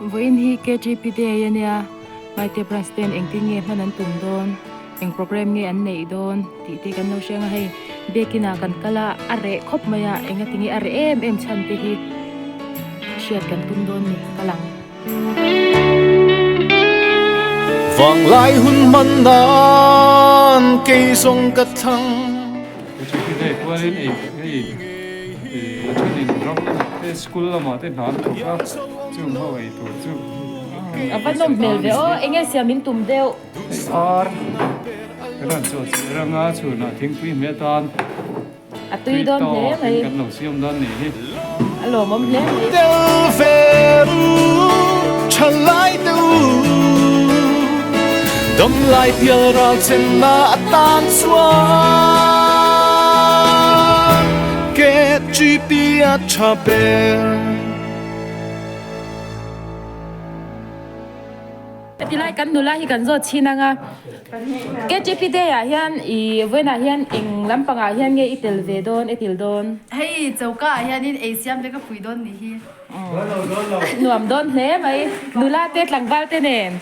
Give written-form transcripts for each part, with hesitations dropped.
Vawiin hi KTP Day a nia, Maite Branch ten engtin nge hman an tum dawn, eng program nge an neih dawn tih te kan lo hre ang a, hei biakin ah kan kal a, a reh khawp mai a, engati nge a reh em em chhan te hi hriat kan tum dawn ni, kal ang. Vanglai hun hman nan kei zawng ka thlang. KTP Day kualin ei hei a thenin ram te school lamah te hna an thawk a, chung ho ei tur chu A va nawm hmel ve aw, enge siam in tum deuh? Hei ar kan rawn chhuah chih rang a, chhunah thingpui hmeh atan A tui dawn hle mai. Tui tawkin kan lo siam dawn nih hi. A lawmawm hle mai. Tel ve u, thalai te u, damlai pial ral chenna atan chuan KGP a tha ber. Tilai kan nula hi kan zawt chhin ang a, KTP Day ah hian i vawiinah hian eng lampangah hian nge i tel ve dawn, i til dawn? Hei choka ah hianin ei siam te ka pui dawn nih hi. Nuam dawn hle mai, nula te tlangval te nen.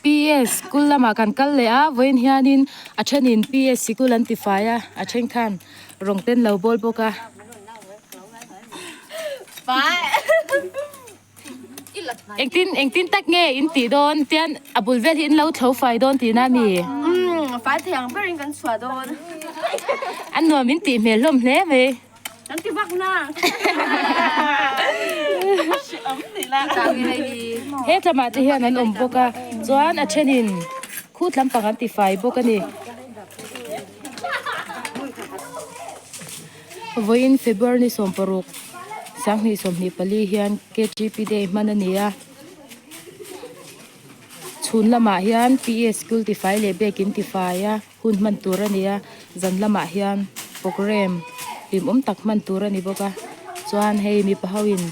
PS school lamah kan kal leh a, vawiin hianin a thenin PS sikul an ti fai a, a then khan rawng ten lo bawl bawk a. Engtin engtin tak nge in tih dawn tian a bul vel hi in lo thlo fai dawn tihna a mi? Umm fai thei ang berin kan chhuah dawn. A nuam in tih hmel hlawm hle mai. Kan ti vak na. He tlamah te hian an awm bawk a, chuan a thenin khut lampang an ti fai bawk a ni. Vawiin February ni 16, 2024 hian KTP Day hman a ni a. Chhun lamah hian PE School tifai leh biakin tifai a. Hun hman tur a ni a, zan lamah hian programme hlimawm tak hman tur a ni bawk a, chuan hei mipa ho in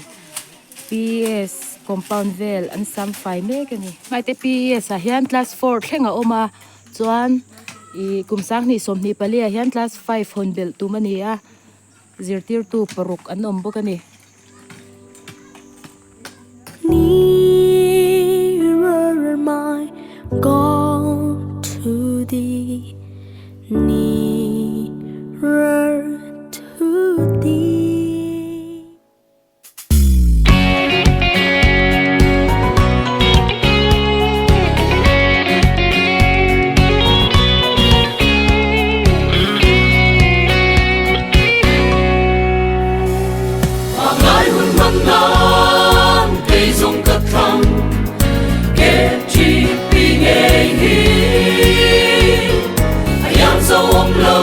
P_S compound vel an sam fai mek a ni. Hmaite P_S ah hian class four thleng a awm a, chuan ih kum 2024 ah hian class five hawn belh tum a ni a, zirtirtu paruk an awm bawk a ni. Nearer my God to thee, nearer to thee. Ngai hun hman nan kei zawng ka thlang KGP ngei hi a iang zo awm lo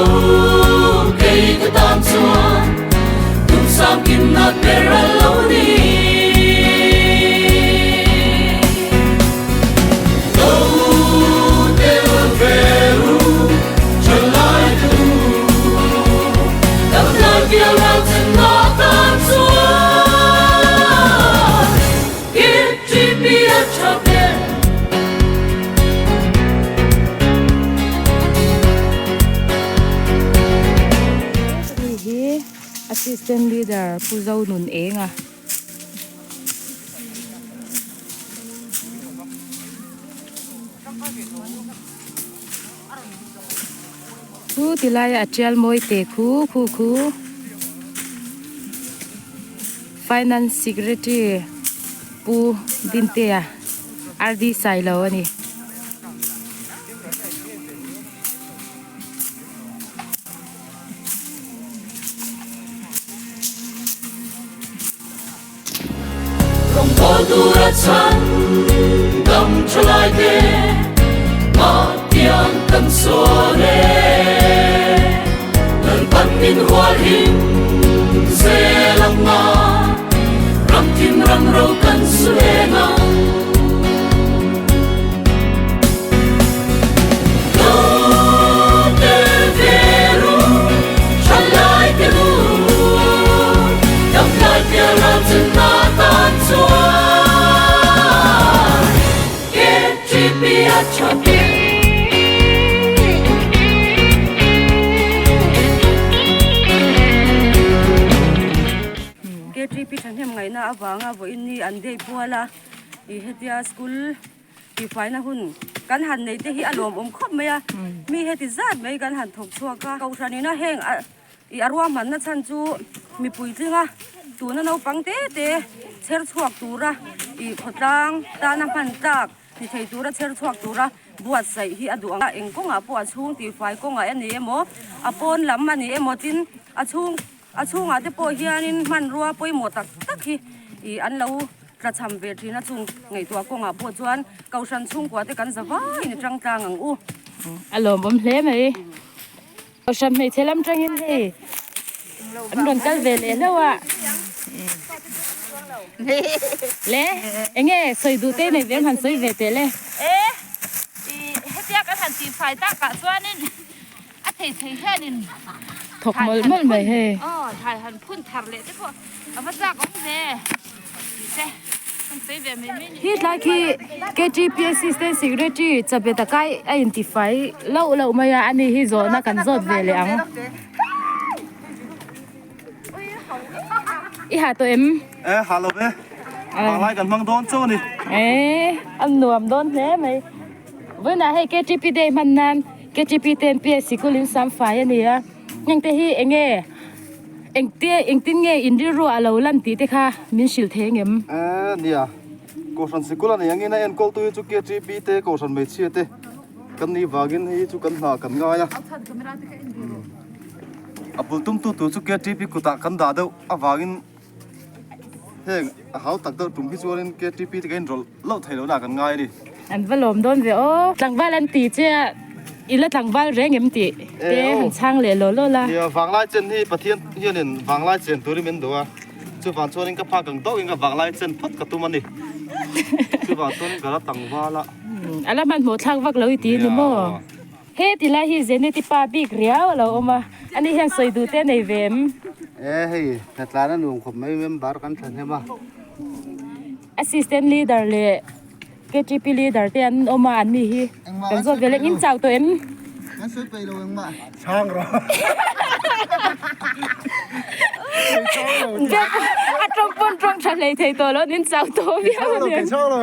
kei ka tan chuan tum sang kim na ber a lo ni. Lo tel ve u thalai tu dam lai pial ral chen na tan chuan KTP a tha ber. Hei hi Assistant Leader Pu Zonun Enga. Khu ti laia a tial mawi te khu khu khu Finance Secretary Pu Dintea RD Sailo a ni. Rawngbâwl tura chhan dam tha lai te Mahtiang kan sawn e. Lalpan min hual him zel ang nga, Ram thim ram ro kan su eng ang. KTP thahnem ngaihna avanga vawiin ni an dei pual a, ih hetia school tihfaina hun kan han nei te hi a lawmawm khawp mai a, mi heti zat mai kan han thawk chhuak a, kohhran ina heng a ih a ruahmanna chhan chu mipui tlinga tuna naupang te te chher chhuak tura ih khawtlang tana hman tlak Ni thei tura chher chhuak tura buatsaih hi a duh ang a, eng kawngah pawh a chhung tihfai kawngah a ni emaw, a pawn lam a ni emaw tin a chhung a chhungah te pawh hianin hmanrua pawimawh tak tak hi ih an lo tlachham ve thin a, chung ngaihtuah kawngah pawh chuan Kohhran chhungkua te kan za vaiin i tang tlang ang u. A lawmawm hle mai. Kohhran hmeichhe lam tangin hei an rawn kal ve leh hlauh a. Le enge sawi duh te nei ve em han sawi ve teh le. E i hetia kan han tih fai takah chuanin a thei thei hianin thawk mawlh mawlh mai hei. Aw thai han phun thar leh te pawh a va chak awm ve. Hi tlai khi KTP Assistant Secretary Chabe Takai a intifai loh loh mai a, ani hi zawhna kan zawt ve leh ang. I ha tawh em? E, ha lo ve. Vanglai kan hmang dawn chauh a ni. E, a nuam dawn hle mai. Vawiinah hei KTP Day hman nan KTP ten PS sikul in sam fai a ni a. Hengte hi eng nge engte engtin nge in rilru a lo lan tih te kha min hrilh thei angem? E nia, Kohhran sikul a nei angin a enkawltu hi chu KTP te Kohhran hmeichhia te kan nih vangin hei hi chu kan hna kan ngai a. A bul tumtu tur chu KTP kutah kan dah deuh avangin heng a hau tak deuh tum hi chuanin KTP te ka inrawlh loh theih lohna kan ngai a ni. An va lawm dawn ve aw. Tlangval an ti che a, i la tlangval reng em tih te han chhang leh law law la. Nia, vanglai chen hi Pathian hianin vanglai chen turin min duh a, chuvang chuanin ka phak ang deuhin ka vanglai chen phawt ka tum a ni. Chuvang chuanin ka la tlangval a. A la hmanhmawh thlak vak lo i ti ni maw? He ti lai hi Zeneti pa bik riau a lo awm a, ani hian sawi duh te a nei ve em? E hei, hnatlan a nuam khawp mai, member kan thahnem a. Assistant leader leh KTP leader te an awm a, an ni hi kan zawt ve leh in chau tawh em? Kan sawi peih lo engmah. Chhang rawh. A tawng pawn tawng tha hlei thei tawh lo, in chau tawh viau a niang. Chhang lo.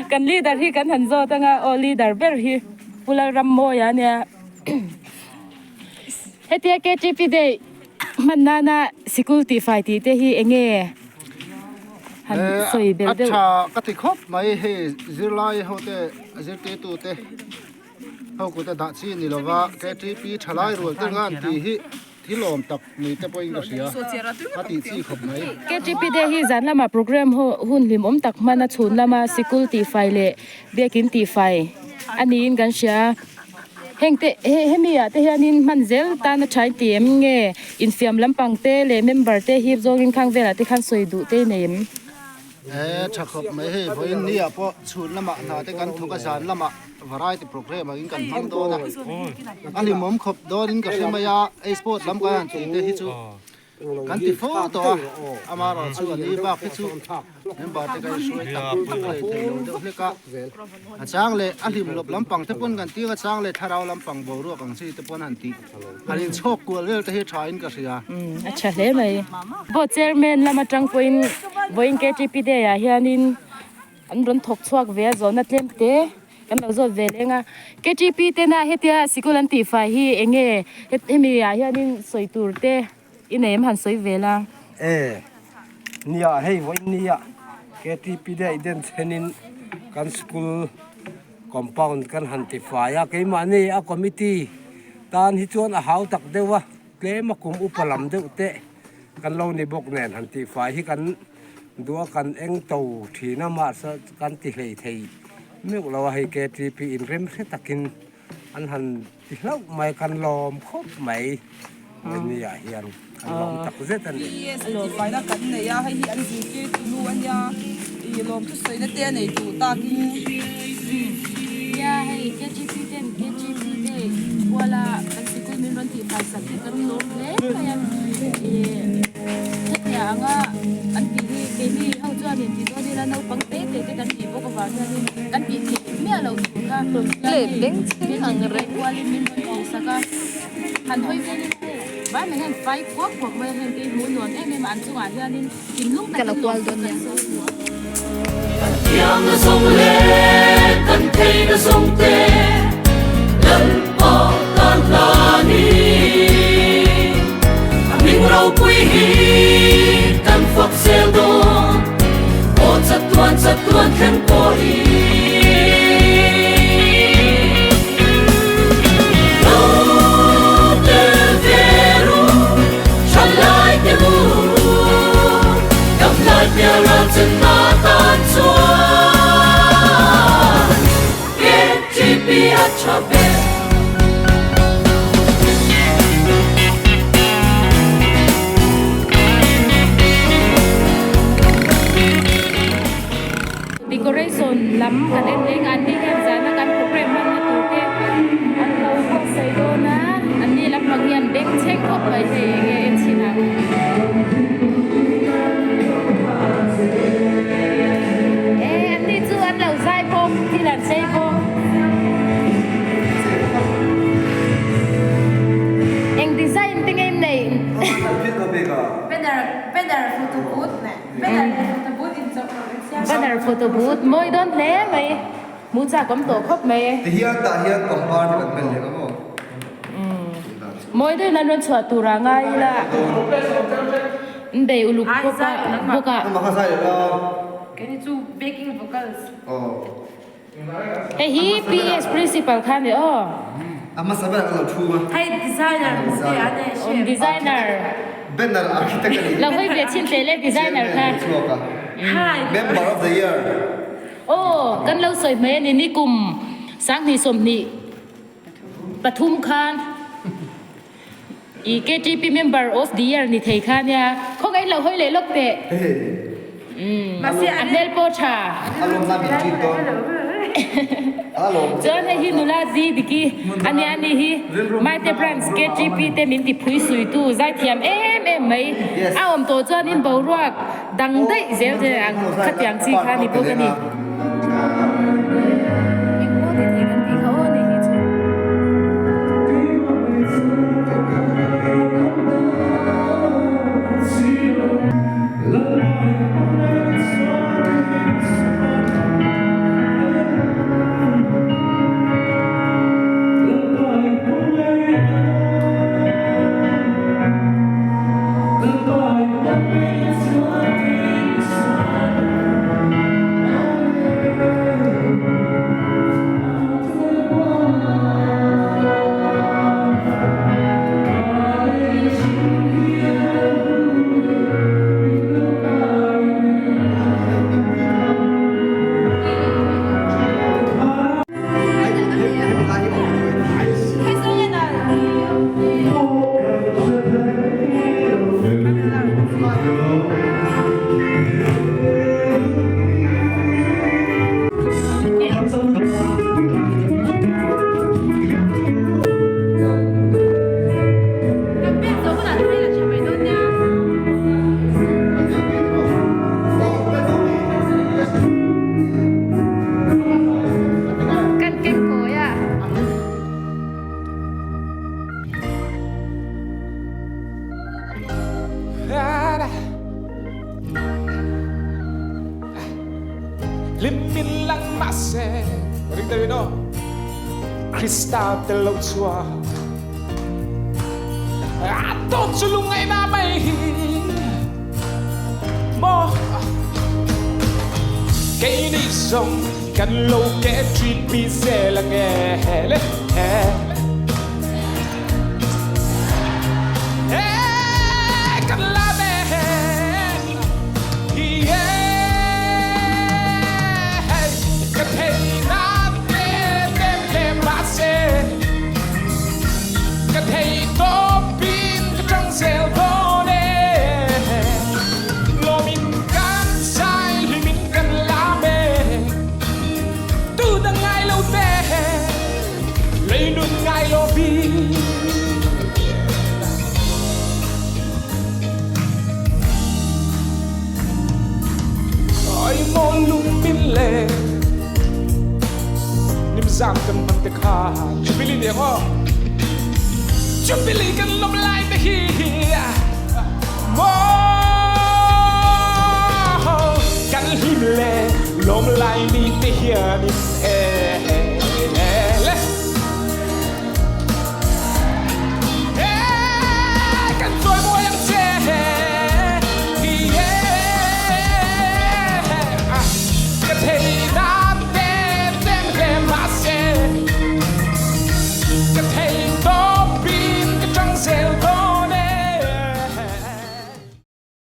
Kan leader hi kan han zawt anga aw leader ber hi Pu Lalrammawia a nia. Hetia KTP day hman nana sikul tihfai tih te hi eng nge han sawi belh deuh? A tha ka ti khawp mai hei zirlai ho te zirtirtu te ho kut a dah chi ni lova KTP thalai rual te ngan tih hi Thil awm tak ni te pawhin ka hria, a tih chi khawp mai. KTP Day hi zan lama program hun hlimawm tak hman a chhun lama sikul tihfai leh biakin tihfai a niin kan hria a. Heng te hemi ah te hianin hman zel tan a thain ti em nge infiam lampang te leh member te hip zawngin khang velah te khan sawi duh te i nei em? E tha khawp mai hei vawiin ni ah pawh chhun lamah hna te kan thawk a zan lamah variety program angin kan hmang dawn a a hlimawm khawp dawnin ka hre mai a ei sport lam kan han tih te hi chu kan ti fo tawh a amaherawh chu a ni bak hi chu member te kan inhruai tak tak leh thei lo deuh hlek a a chang leh a hlim lawp lampang te pawn kan tih a chang leh thlarau lampang boruak ang chi te pawn han tih Han inchhawk kual vel te hi tha in ka hria. A tha hle mai. Board chairman lam atang pawhin vawiin KTP day ah hianin an rawn thawk chhuak ve a zawhna tlem te kan lo zawt ve leng a. KTP tena hetia sikul an tihfai hi eng nge hemi ah hianin sawi tur te i nei em han sawi ve la. E nia hei vawiin nia KTP day den thlenin kan school Compound kan han ti fai a, keimahni a committee tan hi chuan a hau tak deuh a, tlem a kum upa lam deuh te kan lo ni bawk nen han tih fai hi kan duh a, kan eng to thin a mahse kan ti hlei thei meuh lo a, hei KTP in rem hre takin an han ti hlauh mai, kan lawm khawp mai nia hian kan lawm tak zet a ni. Lawmfaina kan nei a, hei hi an zirtirtu nu a nia, ih lawm thusawina te a nei duh takin. Nia hei KGP ten KGP day kuala kan sikul min rawn tih fai sak hi kan lawm hle mai a, ih hetiang anga an tih hi keini ho chuanin ti dawn ila naupang te te te kan tih bawk avang hianin kan tih theih miah loh tur kha hian hei KGP day kualin min rawn tih sak a. Han hawi vel ila hei. vai mai hian fai kuak kuak mai a heng te hi hmuh nuam em em a an chungah hianin thinlung takin lawm chu kan sawi hmu a. Kan thiamna zawng leh kan theihna zawng te Lalpa tan hlan i A hming ropui hi kan fak zel dawn Aw chatuan chatuan thleng pawh hi Lo tel ve ru thalai te u Dam lai pial ral chen na tan chuan KTP a tha ber. Decoration lam kan en leng a, anni hian zana kan program hmanna tur te an lo buatsaih dawn a, anni lampang hi an beng chheng khawp mai hei enge en chhin ang. E anni chu an lo zai bawk thil an chei bawk. Eng design te nge in neih? Banner banner photo booth Banner photo booth mawi dawn hle mai hmuh chak awm tawh khawp mai e. Ti hian tah hian pangpar te kan bel leh ang aw. Mawi deuhin an rawn chhuah tur ah ngai ila an bei uluk bawk a bawk a. Kei chu backing vocals. Hei hi PS Principal kha a ni aw. A hmasa ber an lo thu a. Hei designer te an e hriat. Designer. Banner architect a ni. Lo hawi ve chin teh le designer kha. Hi. Member of the year. Aw kan lo sawi hmai a ni nikum 20 20 pathum khan i KTP member of the year ni thei kha nia khawngaih lo hawi leh lawk teh. A hmel pawh tha. Chuan hei hi nula zi diki a nia ni hi Maite branch KTP te min ti phui suitu zaithiam em em mai a awm tawh chuanin boruak dang daih zel zel ang khatiang chi kha ni bawk a ni. Engpawh ti thei kan tih kha aw ni hi chu. Kan keng kawi a. Hlim min lang mahse ring deuhin aw Krista tel lo chua A tawp chu lungngaihna mai hi maw Keini zawng kan lo ke ṭhipi zel ange le Kan la ve Ka theihna te tlem hle mahse Ka theih tawpin ka ṭang zel dawn e Lawmin kan zai hlimin kan lam e Tu dang ngai lo te Lei nun ngai lo bik Oi maw lung min le Nimzam kan hman te kha Jubilee ni ang aw Jubilee kan lawm le.